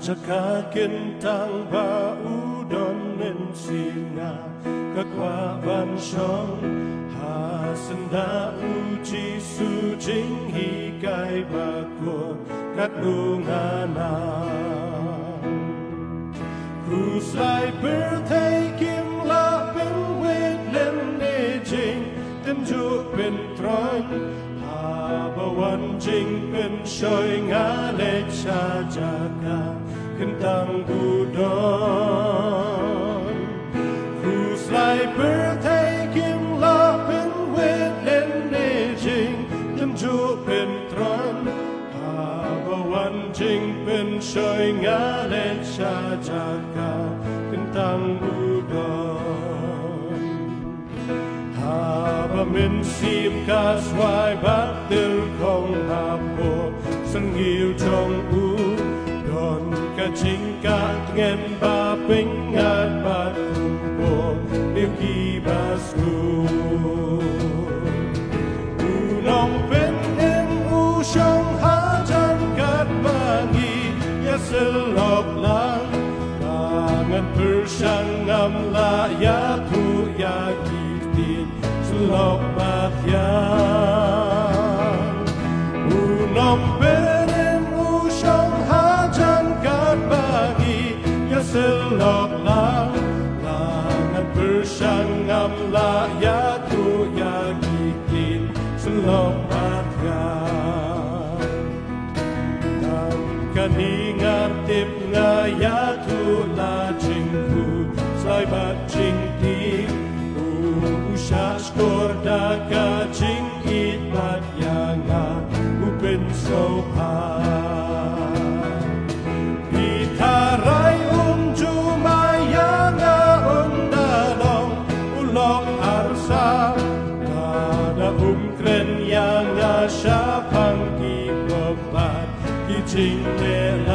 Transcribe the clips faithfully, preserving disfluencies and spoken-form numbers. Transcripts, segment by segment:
Jaka kyntang ba u don mynsiem, nga kwah ban shong ha syndah u Jisu, jinghikai bakhuid katno nga nang. Khuslai pyrthei kim lah pynwit lem ne jingtynjuh pyntroiñ. Haba wan jingpynshoi, nga leit sha jaka kyntang u don. Khuslai pyrthei kim lah pynwit lem ne jingtynjuh pyntroiñ. Haba wan jingpynshoi, nga leit sha jaka kyntang u don. Haba mynsiem ka swai bad tyrkhong hapoh syngiew jong u don, ka jingkah tngen ba pyngngad bad kumjuh ïa kiba sngewthuh. U Nongpynim u shong hajan katba ngi ïasyllok lang. Ka ngan pyrshang ngam lah ïathuh ïa ki ktien syllok ba thiang. U Nongpynim u shong hajan katba ngi ïasyllok lang. Ka ngan pyrshang ngam lah ïathuh ïa ki ktien syllok ba thiang. Tang kane nga tip, nga ïathuh la jingkhuslai bad jingtieng. U, u shahshkor da ka jingïeit bad ïa nga u pynsngewbha. Phi tharai um ju mai ïa nga, un da long u lok arsap. Lada um kren ïa nga shaphang ki bymman, ki jinglehraiñ.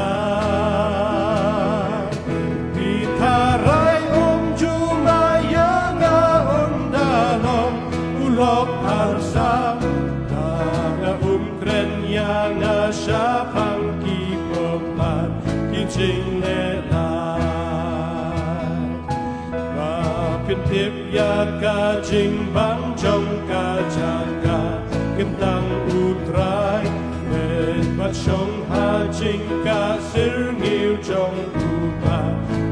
Phi tharai um ju mai ïa nga, un da long u lok arsap. Lada um kren ïa nga shaphang ki bymman, ki jinglehraiñ. Ba phin tip ïa ka jingbang jong ka jaka kyntang U Trai, bad shong ha jingkah syrngiew jong u ba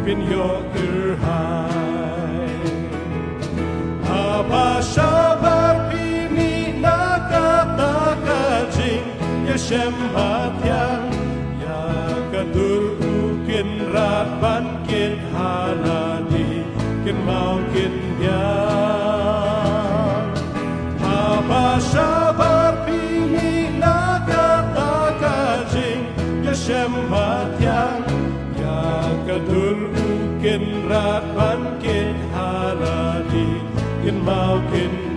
phin ïoh kyrhai. Haba shabar phi mih na kata ka jingïashem ba thiang, ïa ka dur u Kynrad ban kit ha lade, kynmaw kyndiang. Haba shabar phi mih na kata ka jingïashem ba thiang, ïa ka dur u Kynrad ban kit ha lade, kynmaw kyndiang.